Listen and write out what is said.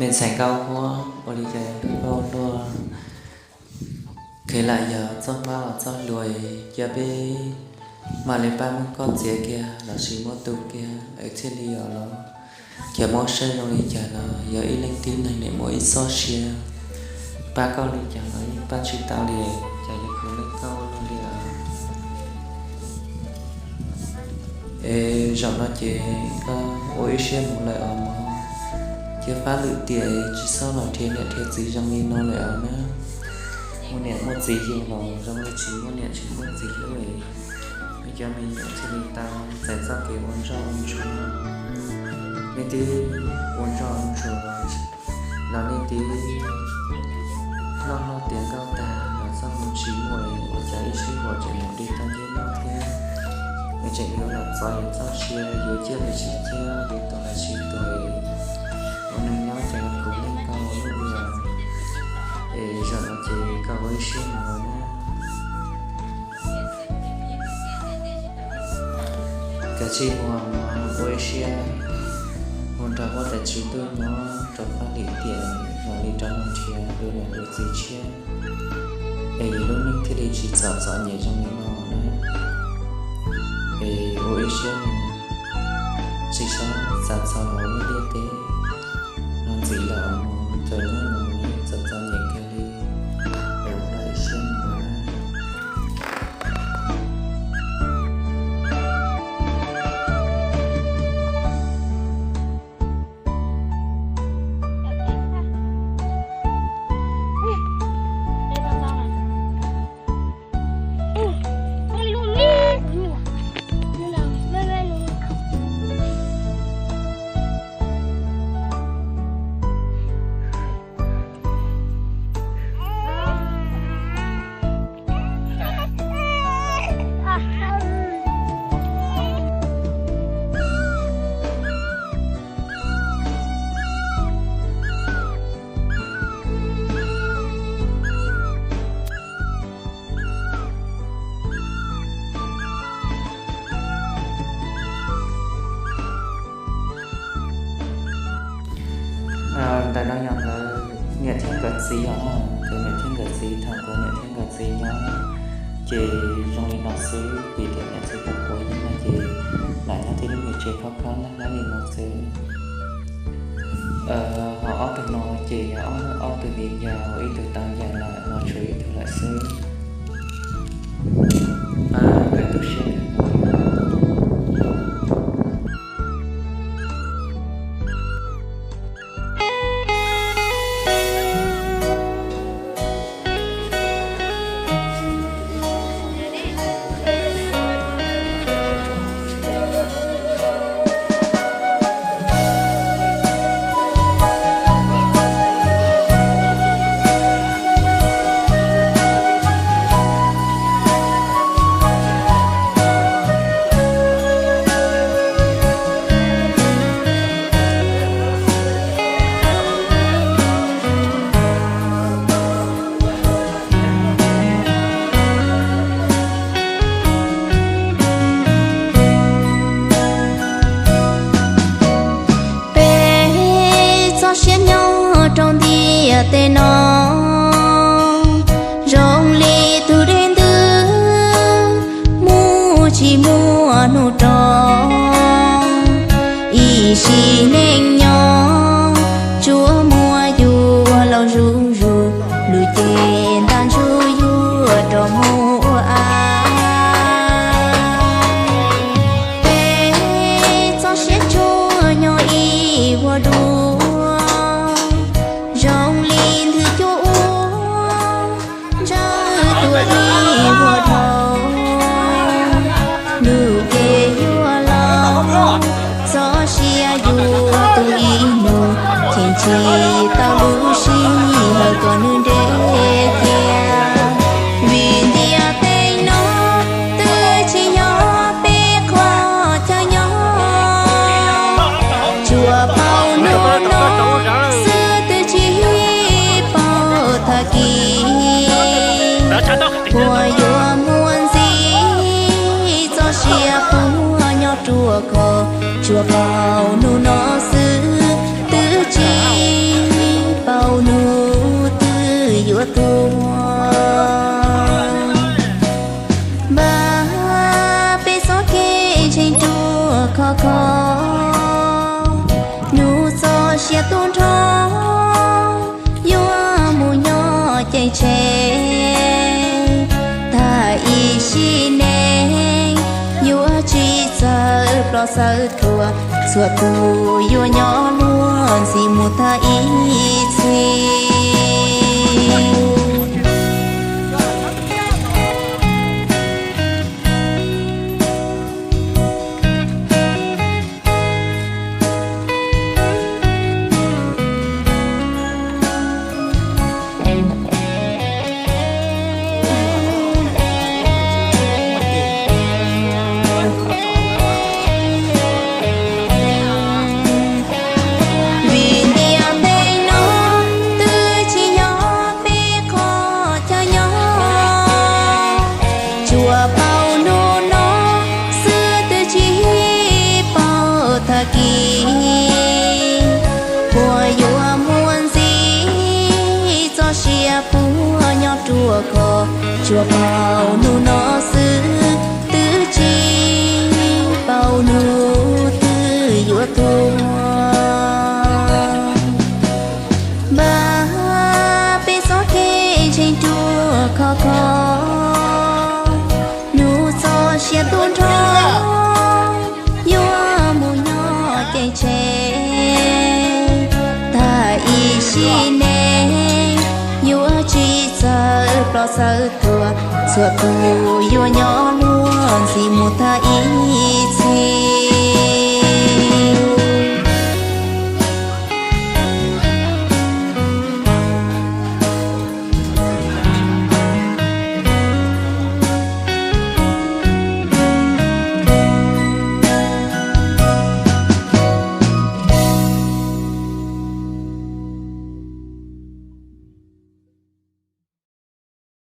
Me ntxhais nkauj huab, ua li cas yog koj luaj? Kheev lam yog txoj hmab los txoj hlua, cia peb mam li pab muab koj txiav kiag lossis muab tu kiag es thiaj li yuav los. Ces muab saib zoo li cas los yog ib leej tib neeg niam muaj ib txoj sia, pab koj li cas los yeej pab tsis tau li, cas yuav kheev leej koj ua luaj li os. Es zaum no ces koj ua ib siab mus lawm os mog. Cia fab lwm tiam tsis txhob los nrhiav niam nrhiav txiv zoo li no lawm os na. Muaj niam muaj txiv yug los zoo li tsis muaj niam tsis muaj txiv lawm. Peb cov me nyuam thiaj li tau txais txoj kev ua ntsoj ua ntsuag. Nej twb ua ntsoj ua ntsuag los nej twb loj hlob tiav nkauj tag los txoj hmoo tsis muaj, ua cas ib sij huam tseem mus de tau nyiaj noj thiab. Nws tseem yuav los txov yus txoj sia, yuav ciaj los tsis ciaj, yuav tuag los tsis tuag. Ua neeg nyob ces los khuv leej koj ua luaj li os. Es zaum no ces koj ua ib siab mus na. Kav tsij mus, mus ua ib siab, mus nrog huab tais tswv ntuj nyob rau fab lwm tiam mam li rov los nrhiav tus niam tus txiv tshiab, es yus lub neej thiaj li tsis txom txom nyem zoo li no na. Es ua ib siab mus, tsis txhob xav txog hauv lub ntiaj teb no ntxiv lawm, mus txom nyem, mus txom txom nyem kawg li. Es ua ib siab mus. Ntawm no yog nkawd niam thiab nkawd txiv os, nkawd niam thiab nkawd txiv. Thaum nkawd niam thiab nkawd txiv nyob ces zoo li no xwb, vim tias niam txiv quav quav yeeb no ces lam nyob tib lub me tsev khov kho nag nab li no xwb. Ho ob tug no ces yog ob tug viv ncaus, ib tug tau ncaim lawm, no tshuav ib tug lawm xwb. Pab nkawd tu siab. Peb txoj sia nyob rau ntiaj teb no zoo li tus dej ntws, mus tsis muaj hnub rov. Ib sim neej nyob tsuas muaj yuav laus zuj zus, lub cev ntaj ntsug yuav rov mus ua av. Peb txoj sia tsuas nyob ib vuag dua, zoo li ntws cuaj ua ntsawj tuaj ib vuag dhau. Lub cev yuav laus, txoj sia yuav tu ib hnub, cheem tsis tau lub sij hawm tuav nws nres cia. Vim ntiaj teb no twb tsis yog peb qhov chaw nyob, tsuas paub hnub no xwb twb tsis paub tag kis. Puas yuav muaj ntxiv txoj sia puag nyob ruaj khov, tsuas paub hnub no xwb twb tsis Sia tub nrho yuav mus nyob ceeb tshev, tag ib sim neej yuav tsis txawj ploj txawj tuag, txhua tus yuav nyob luag ntxhi mus tag ib txhis. Vim tias tej no twb tsis yog peb qhov chaw nyob, tsuas paub hnub no xwb twb tsis paub tag kis. Puas yuav muaj ntxiv txoj sia puag nyob ruaj khov, tsuas paub hnub no xwb twb tsis paub hnub twg yuav tuag. Npaj peb txoj kev ntseeg ruaj khov kho, hnub txoj sia tub nrho yuav mus nyob ceeb tshev, tag ib sim neej yuav tsis txawj ploj txawj tuag, txhua tus yuav nyob luag ntxhi mus tag